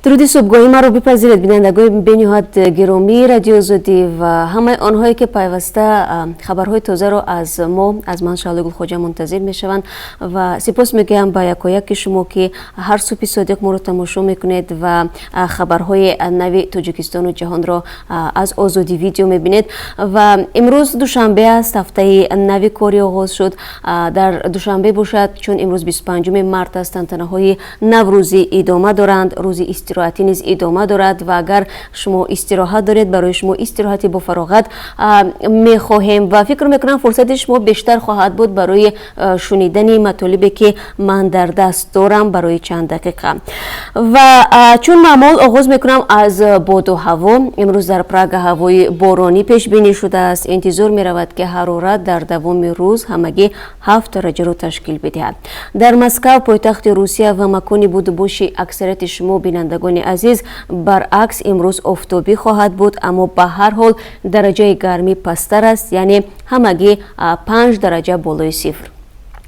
Дуруди субҳгоҳӣ маро бипазиред, бинандагони бениҳоят гиромии Радиои Озодӣ ва ҳамаи онҳое, ки пайваста хабарҳои тозаро аз мо, аз ман, Шаҳлои Гулхоҷа, мунтазир мешаванд. Ва сипос мегӯям ба якояки шумо, ки ҳар субҳи содиқ моро тамошо мекунед ва хабарҳои нави Тоҷикистону ҷаҳонро аз Озодӣ Видео мебинед. Ва имрӯз душанбе аст, ҳафтаи нави корӣ оғоз шуд. Дар Душанбе бошад, чун имрӯз 25-уми март аст, тантанаҳои наврӯзӣ идома доранд, рӯзи истироҳатӣ низ идома дорад. Ва агар шумо истироҳат доред, барои шумо истироҳати бофароғат мехоҳем. Ва фикр мекунам, фурсати шумо бештар хоҳад буд барои шунидани матолибе, ки ман дар даст дорам барои чанд дақиқа. Ва чун маъмул оғоз мекунам аз боду ҳаво. Имрӯз дар Прага ҳавои боронӣ пешбинӣ шудааст. Интизор меравад, ки ҳарорат дар давоми рӯз ҳамагӣ 7 дараҷаро ташкил бидиҳад. Дар Москав, пойтахти Русия ва макони будубоши аксарияти шумо, бинандагони азиз, баръакс, имрӯз офтобӣ хоҳад буд, аммо ба ҳар ҳол дараҷаи гармӣ пасттар аст, яъне ҳамагӣ 5 дараҷа болои сифр.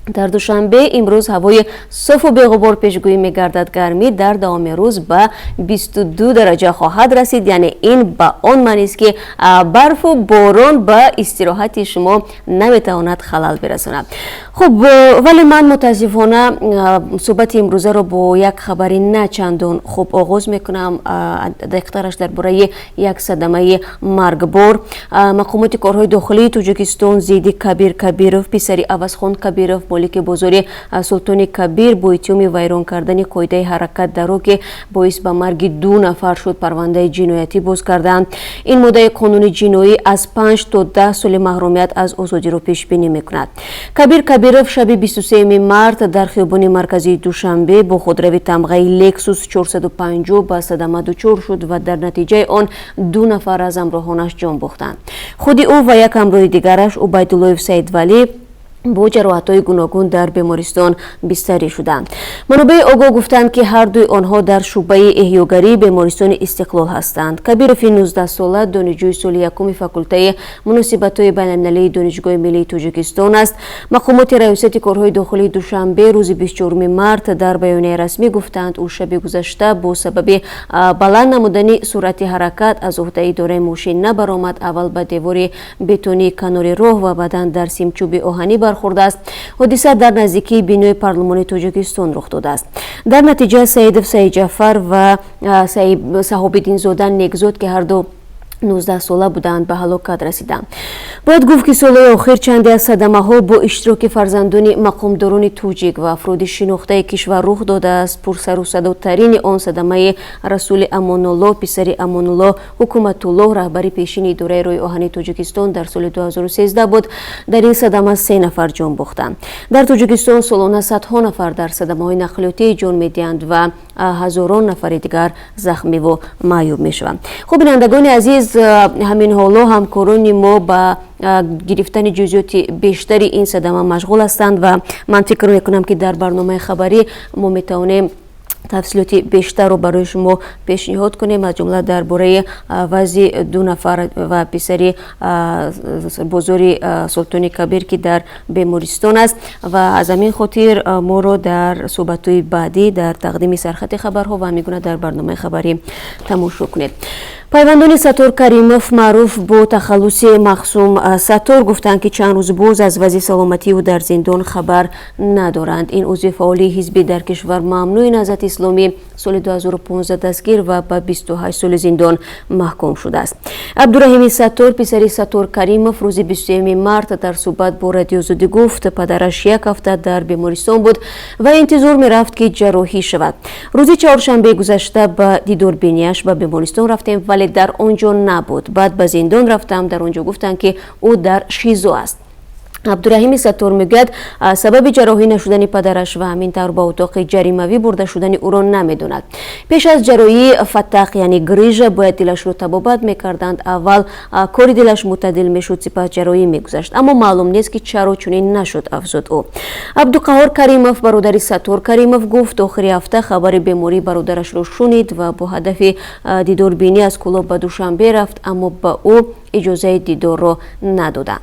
Дар Душанбе имрӯз ҳавои софу беғубор пешгӯӣ мегардад. Гармӣ дар давоми рӯз ба 22 дараҷа хоҳад расид, яъне ин ба он маънист, ки барфу борон ба истироҳати шумо наметавонад халал бирасонад. Хуб, вале ман мутаассифона суҳбати имрӯзаро бо як хабари на чандон хуб оғоз мекунам, дақиқтараш дар бораи як садамаи маргбор. Мақомоти корҳои дохилии Тоҷикистон зидди Кабир Кабиров, писари Авазхон Кабиров, молики бозори Султони Кабир, бо иттиҳоми вайрон кардани қоидаи ҳаракат дар роҳ, ки боис ба марги ду нафар шуд, парвандаи ҷиноятӣ боз карданд. Ин моддаи қонуни ҷиноӣ аз 5 то 10 соли маҳрумият аз озодиро пешбинӣ мекунад. Кабир Кабиров шаби 23 март дар хиёбони марказии Душанбе бо худрави тамғаи Лексус 450 ба садама дучор шуд ва дар натиҷаи он ду нафар аз ҳамроҳонаш ҷон бохтанд. Худи ӯ ва як ҳамроҳи дигараш, Убайдуллоев Саидвалӣ, бо ҷароҳатҳои гуногун дар бемористон бистарӣ шуданд. Манобеи огоҳ гуфтанд, ки ҳардуи онҳо дар шӯъбаи эҳёгарии бемористони Истиқлол ҳастанд. Кабирови 19-сола донишҷӯи соли якуми факултаи муносибатҳои байналмилалии Донишгоҳи миллии Тоҷикистон аст. Мақомоти Раёсати корҳои дохилии Душанбе рӯзи 24 март дар баёнияи расмӣ гуфтанд, ӯ шаби гузашта бо сабаби баланд намудани суръати ҳаракат аз уҳдаи идораи мошин набаромад, аввал ба девори бетонии канори роҳ ва баъдан дар симчӯби оҳанӣ бархӯрдааст. Ҳодиса дар наздикии бинои Парлумони Тоҷикистон рух додааст. Дар натиҷа Саидов Саидҷафар ва Саҳобиддинзода Некзод, ки ҳарду 19-сола буданд, ба ҳалокат расиданд. Бояд гуфт, ки солҳои охир чанде аз садамаҳо бо иштироки фарзандони мақомдорони тоҷик ва афроди шинохтаи кишвар рух додааст. Пурсарусадотарини он садамаи Расули Амонулло, писари Амонулло Ҳукуматуллоҳ, раҳбари пешини идораи роҳи оҳани Тоҷикистон, дар соли 2013 буд. Дар ин садама се нафар ҷон бохтанд. Дар Тоҷикистон солона садҳо нафар дар садамаҳои нақлиётӣ ҷон медиҳанд ва ҳазорон нафари дигар захмиву маъюб мешаванд. Хуб, бинандагони азиз, ҳамин ҳоло ҳамкорони мо ба гирифтани ҷузъиёти бештари ин садама машғул ҳастанд ва ман фикр мекунам, ки дар барномаи хабарӣ мо метавонем тафсилоти бештарро барои шумо пешниҳод кунем, аз ҷумла дар бораи вазъи ду нафар ва писари бозори Султони Кабир, ки дар бемористон аст. Ва аз ҳамин хотир моро дар суҳбатҳои баъдӣ, дар тақдими сархати хабарҳо ва ҳамин гуна дар барномаи хабарӣ тамошо кунед. Пайвандони Саттор Каримов, маъруф бо тахаллуси Мақсум Саттор, гуфтанд, ки чанд рӯз боз аз вазъи саломатии ӯ дар зиндон хабар надоранд. Ин узви фаъоли ҳизби дар кишвар мамнӯи Наҳзати Исломӣ соли 2015 дастгир ва ба 28 соли зиндон маҳкум шудааст. Абдураҳими Саттор, писари Саттор Каримов, рӯзи 23 март дар суҳбат бо Радиои Озодӣ гуфт, падараш як ҳафта дар бемористон буд ва интизор мерафт, ки ҷарроҳӣ шавад. Рӯзи чаҳоршанбеи гузашта ба дидорбинияш ба бемористон рафтем, вале дар он ҷо набуд. Баъд ба зиндон рафтам, дар он ҷо гуфтанд, ки ӯ дар ШИЗО аст. Абдураҳими Саттор мегӯяд, сабаби ҷарроҳӣ нашудани падараш ва ҳамин тавр ба утоқи ҷаримавӣ бурда шудани ӯро намедонад. Пеш аз ҷарроҳӣ фатақ, яъне грыжа, бояд дилашро табобат мекарданд. Аввал кори дилаш мӯътадил мешуд, сипас ҷарроҳӣ мегузашт, аммо маълум нест, ки чаро чунин нашуд, афзуд ӯ. Абдуқаҳор Каримов, бародари Саттор Каримов, гуфт, охири ҳафта хабари бемории бародарашро шунид ва бо ҳадафи дидорбинӣ аз Кӯлоб ба Душанбе рафт, аммо ба ӯ Иҷозаи дидорро надоданд.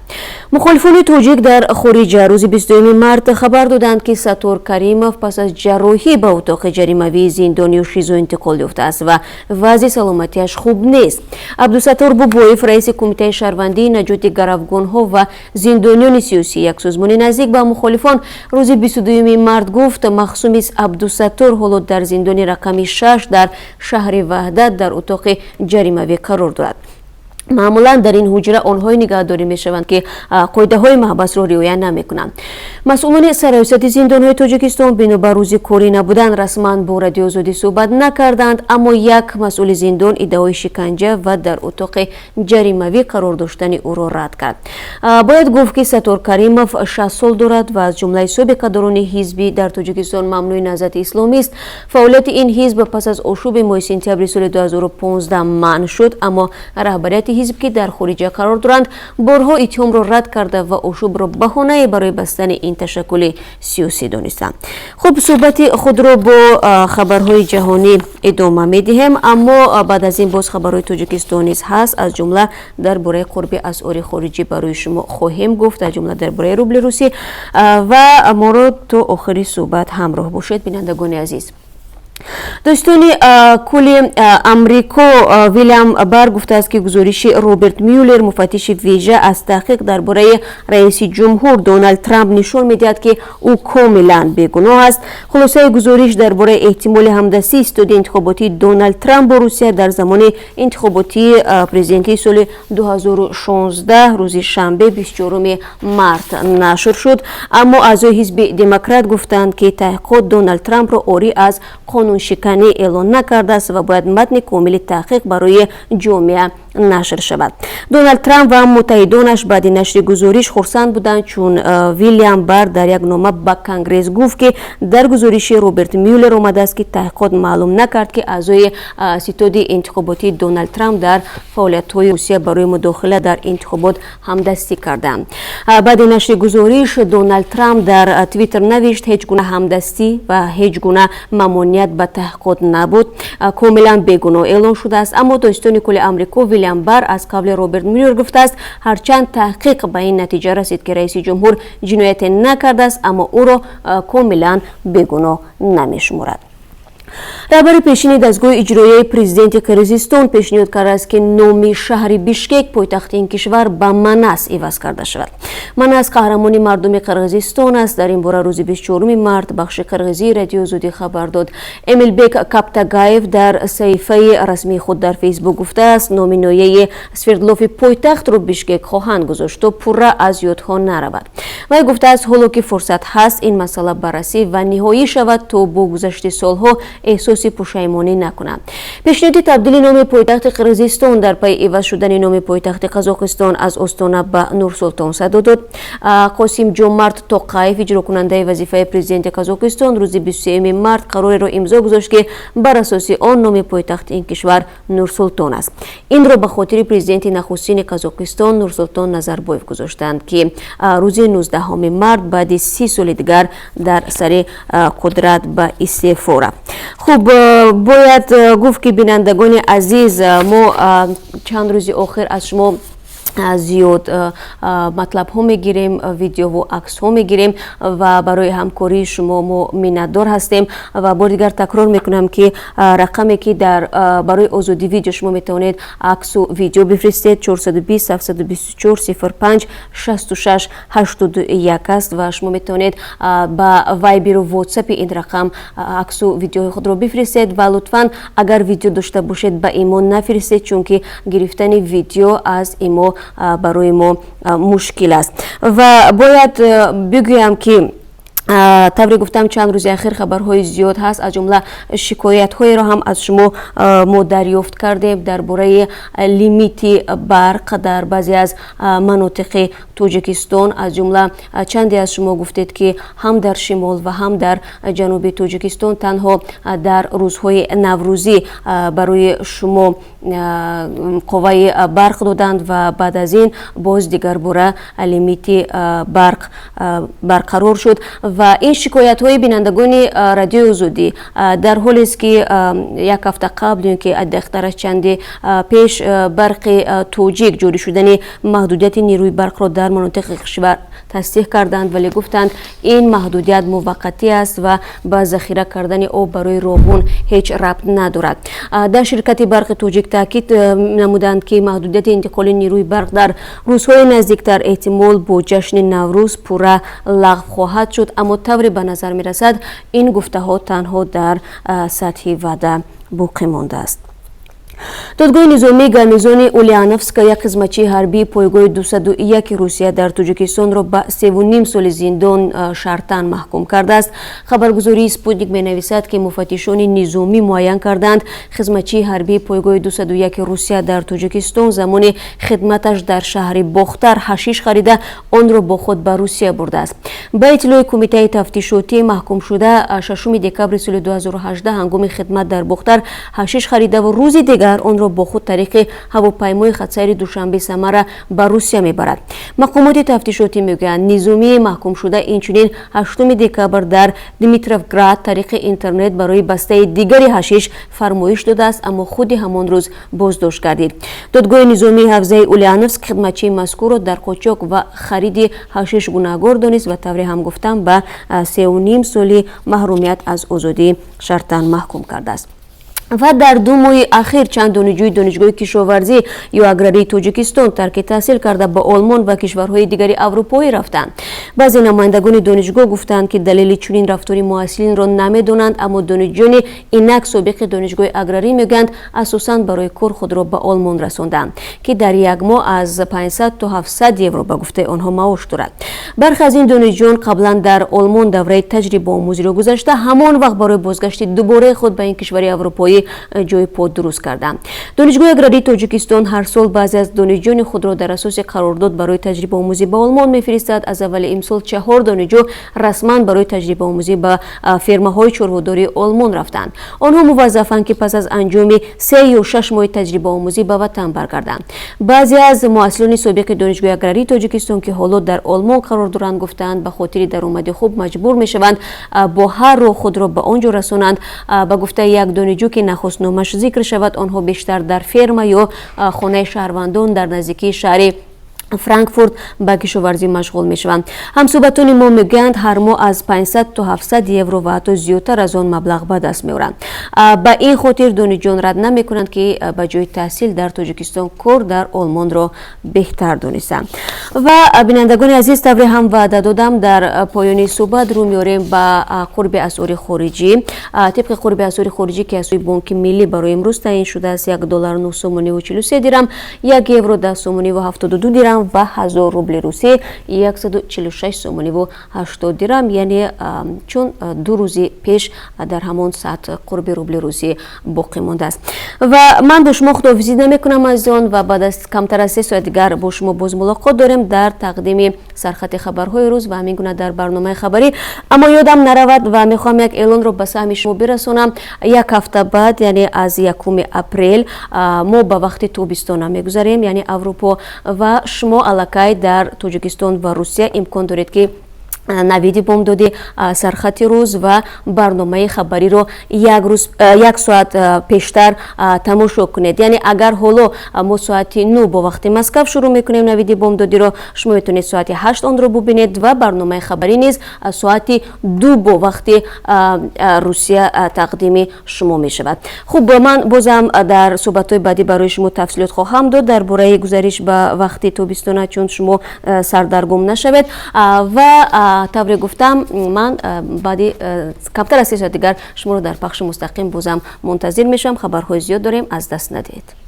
Мухолифони тоҷик дар хориҷа рӯзи 22 март хабар доданд, ки Саттор Каримов пас аз ҷарроҳӣ ба утоқи ҷаримавии зиндони ШИЗО интиқол ёфтааст ва вазъи саломатиаш хуб нест. Абдусаттор Бобоев, раиси Кумитаи шаҳрвандии наҷоти гаравгонҳо ва зиндониёни сиёсӣ, як созмони наздик ба мухолифон, рӯзи 22 март гуфт, махсуми Абдусаттор ҳоло дар зиндони рақами 6 дар шаҳри Ваҳдат дар утоқи ҷаримавӣ қарор дорад. Маъмулан дар ин ҳуҷра онҳое нигаҳдорӣ мешаванд, ки қоидаҳои маҳбасро риоя намекунанд. Масъулони Сарраёсати зиндонҳои Тоҷикистон бино ба рӯзи корӣ набудан расман бо Радиои Озодӣ суҳбат накарданд, аммо як масъули зиндон иддаои шиканҷа ва дар утоқи ҷаримавӣ қарор доштани ӯро рад кард. Бояд гуфт, ки Саттор Каримов 60 сол дорад ва аз ҷумлаи собиқадорони ҳизби дар Тоҷикистон мамнӯи Наҳзати Исломист. Фаъолияти ин ҳизб пас аз ошӯби моҳи сентябри соли 2015 манъ шуд, аммо раҳбарияти ҳизб, ки дар хориҷа қарор доранд, борҳо иттиҳомро рад карда ва ошӯбро баҳонае барои бастани ин ташаккули сиёсӣ донистанд. Хуб, суҳбати худро бо хабарҳои ҷаҳонӣ идома медиҳем, аммо баъд аз ин боз хабарҳои Тоҷикистон низ ҳаст. Аз ҷумла дар бораи қурби асъори хориҷӣ барои шумо хоҳем гуфт, аз ҷумла дар бораи рубли русӣ, ва моро то охири суҳбат ҳамроҳ бошед, бинандагони азиз. Додситони кулли Амрико Вилям Бар гуфтааст, ки гузориши Роберт Мюллер, муфаттиши вижа аз таҳқиқ дар бораи раиси ҷумҳур Доналд Трамп, нишон медиҳад, ки ӯ комилан бегуноҳ аст. Хулосаи гузориш дар бораи эҳтимоли ҳамдастии ситоди интихоботии Доналд Трамп бо Русия дар замони интихоботии президентии соли 2016 рӯзи шанбе, 24 март нашр шуд. Аммо аъзои ҳизби Демократ гуфтанд, ки таҳқиқот Доналд Трампро орӣ аз қонуншиканӣ эълон накардааст ва бояд матни комили таҳқиқ барои ҷомеа нашр шавад. Доналд Трамп ва муттаҳидонаш баъди нашри гузориш хурсанд буданд, чун Вилям Бар дар як нома ба Конгресс гуфт, ки дар гузориши Роберт Мюллер омадааст, ки таҳқиқот маълум накард, ки аъзои ситоди интихоботии Доналд Трамп дар фаъолиятҳои Русия барои мудохила дар интихобот ҳамдастӣ карданд. Баъди нашри гузориш Доналд Трамп дар Твиттер навишт: «Ҳеҷ гуна ҳамдастӣ ва ҳеҷ гуна мамоният ба таҳқиқот набуд, комилан бегуноҳ эълон шудааст». Аммо додситони кулли Амрико Вилям Бар аз қавли Роберт Мюллер гуфтааст, ҳарчанд таҳқиқ ба ин натиҷа расид, ки раиси ҷумҳур ҷинояте накардааст, аммо ӯро комилан бегуноҳ намешуморад. Раҳбари пешини дастгоҳи иҷроияи президенти Қирғизистон пешниҳод кардааст, ки номи шаҳри Бишкек, пойтахти ин кишвар, ба Манас иваз карда шавад. Манас қаҳрамони мардуми Қирғизистон аст. Дар ин бора рӯзи 24 март бахши қирғизии Радиои Озодӣ хабар дод. Эмилбек Каптагаев дар саҳифаи расмии худ дар Фейсбук гуфтааст, номи ноҳияи Свердлови пойтахтро Бишкек хоҳанд гузошт, то пурра аз ёдҳо наравад. Вай гуфтааст, ҳоло ки фурсат ҳаст, ин масъала баррасӣ ва ниҳоӣ шавад, то бо гузашти солҳо эҳсоси пушаймонӣ накунанд. Пешниҳоди табдили номи пойтахти Қирғизистон дар пайи иваз шудани номи пойтахти Қазоқистон аз Остона ба Нурсултон садо дод. Қосим Ҷомарт Тоқаев, иҷрокунандаи вазифаи президенти Қазоқистон, рӯзи 23 март қарореро имзо гузошт, ки бар асоси он номи пойтахти ин кишвар Нурсултон аст. Инро ба хотири президенти нахустини Қазоқистон Нурсултон Назарбоев гузоштанд, ки рӯзи 19 март баъди 30 соли дигар дар сари қудрат ба истеъфо рафт. Хуб, бояд гуфт, ки, бинандагони азиз, мо чанд рӯзи охир аз шумо зиёд матлабҳо мегирем, видеову аксҳо мегирем ва барои ҳамкории шумо мо миннатдор ҳастем. Ва бори дигар такрор мекунам, ки рақаме, ки дар барои Озодӣ Видео шумо метавонед аксу видео бифиристед, 420 724 05 66 81 аст ва шумо метавонед ба Вайберу Ватсапи ин рақам аксу видеои худро бифиристед. Ва лутфан, агар видео дошта бошед, ба имо нафиристед, чунки гирифтани видео аз имо барои мо мушкил аст. Ва бояд бигӯям, ки тавре гуфтам, чанд рӯзи ахир хабарҳои зиёд ҳаст. Аз ҷумла шикоятҳоеро ҳам аз шумо мо дарёфт кардем дар бораи лимити барқ дар баъзе аз манотиқи Тоҷикистон. Тоҷикистон. Аз ҷумла чанде аз шумо гуфтед, ки ҳам дар шимол ва ҳам дар ҷануби Тоҷикистон танҳо дар рӯзҳои наврӯзӣ барои шумо қувваи барқ доданд ва баъд аз ин боз дигарбора лимити барқ барқарор шуд. Ва ин шикоятҳои бинандагони Радиои Озодӣ дар ҳолест, ки як ҳафта қабл ё ки дақиқтараш чанде пеш Барқи Тоҷик ҷорӣ шудани маҳдудияти нерӯи барқро дар манотиқи кишвар тасдиқ карданд, вале гуфтанд, ин маҳдудият муваққатӣ аст ва ба захира кардани об барои Роғун ҳеҷ рабт надорад. Дар ширкати Барқи Тоҷик таъкид намуданд, ки маҳдудияти интиқоли нерӯи барқ дар рӯзҳои наздиктар, эҳтимол бо ҷашни Наврӯз, пурра лағв хоҳад шуд. Аммо тавре ба назар мерасад, ин гуфтаҳо танҳо дар сатҳи ваъда боқӣ мондааст. Додгоҳи низомии гарнизони Ульяновска як хизматчии ҳарбии пойгоҳи 201 Русия дар Тоҷикистонро ба 3,5 соли зиндон шартан маҳкум кардааст. Хабаргузории Спутник менависад, ки муфаттишони низомӣ муайян карданд, хизматчии ҳарбии пойгоҳи 201 Русия дар Тоҷикистон замони хидматаш дар шаҳри Бохтар ҳашиш харида, онро бо худ ба Русия бурдааст. Ба иттилои Кумитаи тафтишотӣ, маҳкумшуда 6 декабри соли 2018 ҳангоми хидмат дар Бохтар ҳашиш харидаву рӯзи дигар онро бо худ тариқи ҳавопаймои хатсайри Душанбе Самара ба Русия мебарад. Мақомоти тафтишотӣ мегӯянд, низомии маҳкумшуда инчунин 8 декабр дар Дмитровград тариқи интернет барои бастаи дигари ҳашиш фармоиш додааст, аммо худи ҳамон рӯз боздошт гардид. Додгоҳи низомии ҳавзаи Ульяновск хидматчии мазкурро дар қочоқ ва хариди ҳашиш гунаҳгор донист ва, тавре ҳам гуфтам, ба 3,5 соли маҳрумият аз озодӣ шартан маҳкум кардааст. Ва дар 2 моҳи ахир чанд донишҷӯи Донишгоҳи кишоварзӣ ё аграрии Тоҷикистон тарки таҳсил карда, ба Олмон ва кишварҳои дигари аврупоӣ рафтанд. Баъзе намояндагони донишгоҳ гуфтанд, ки далели чунин рафтори муҳассилинро намедонанд, аммо донишҷӯёни инак собиқи донишгоҳи аграрӣ мегӯянд, асосан барои кор худро ба Олмон расонданд, ки дар як моҳ аз 500 то 700 евро, ба гуфтаи онҳо, маош дорад. Бархе аз ин донишҷӯён қаблан дар Олмон давраи таҷрибаомӯзиро гузашта, ҳамон вақт барои бозгашти дубораи худ ба ин кишвари аврупоӣ ҷои по дуруст карданд. Донишгоҳи аграрии Тоҷикистон ҳар сол баъзе аз донишҷӯёни худро дар асоси қарордод барои таҷрибаомӯзӣ ба Олмон мефиристад. Аз аввали имсол чаҳор донишҷӯ расман барои таҷрибаомӯзӣ ба фермаҳои чорводории Олмон рафтанд. Онҳо муваззафанд, ки пас аз анҷоми 3 ё 6 моҳи таҷрибаомӯзӣ ба ватан баргарданд. Баъзе аз муҳассилони собиқи Донишгоҳи аграрии Тоҷикистон, ки ҳоло дар Олмон қарор доранд, гуфтаанд, ба хотири даромади хуб маҷбур мешаванд бо ҳар роҳ худро ба он ҷо расонанд. Ба гуфтаи як донишҷӯ, ки нахост номаш зикр шавад, онҳо бештар дар ферма ё хонаи шаҳрвандон дар наздикии шаҳри Франкфурт ба кишоварзӣ машғул мешаванд. Ҳамсӯҳбатони мо мегӯянд, ҳар моҳ аз 500 то 700 евро ва ҳатто зиёдтар аз он маблағ ба даст меоранд. Ба ин хотир донишҷӯён рад намекунанд, ки ба ҷои таҳсил дар Тоҷикистон кор дар Олмонро беҳтар донистанд. Ва, бинандагони азиз, тавре ҳам ваъда додам, дар поёни суҳбат рӯ меорем ба қурби асъори хориҷӣ. Тибқи қурби асъори хориҷӣ, ки аз сӯи Бонки Миллӣ барои имрӯз таъин шудааст, 1 доллар 9 сомониву 43 дирам, 1 евро 10 сомониву 72 дирам ва 1000 рубли русӣ 146 сомониву 80 дирам, яъне чун 2 рӯзи пеш дар ҳамон сатҳ қурби рубли русӣ боқӣ мондааст. Ва ман бо шумо худоҳофизӣ намекунам, азизон, ва баъд аз камтар аз 3 соат дигар бо шумо боз мулоқот дорем дар тақдими сархати хабарҳои рӯз ва ҳамин гуна дар барномаи хабарӣ. Аммо ёдам наравад ва мехоҳам як эълонро ба саҳми шумо бирасонам. Як ҳафта баъд, яъне аз 1 апрел, мо ба вақти тобистона мегузарем, яъне Аврупо, ва шумо аллакай дар Тоҷикистон ва Русия имкон доред, ки Навиди бомдодӣ, сархати рӯз ва барномаи хабариро як рӯз, як соат пештар тамошо кунед. Яъне агар ҳоло мо соати 9 бо вақти Москав шурӯъ мекунем Навиди бомдодиро, шумо метавонед соати 8 онро бубинед ва барномаи хабарӣ низ соати 2 бо вақти Русия тақдими шумо мешавад. Хуб, ман бозам дар суҳбатҳои баъдӣ барои шумо тафсилот хоҳам дод дар бораи гузариш ба вақти тобистона, чун шумо сардаргум нашавед. Ва тавре гуфтам, ман баъди камтар аз 3 соат дигар шуморо дар пахши мустақим бозам мунтазир мешавам. Хабарҳои зиёд дорем, аз даст надиҳед.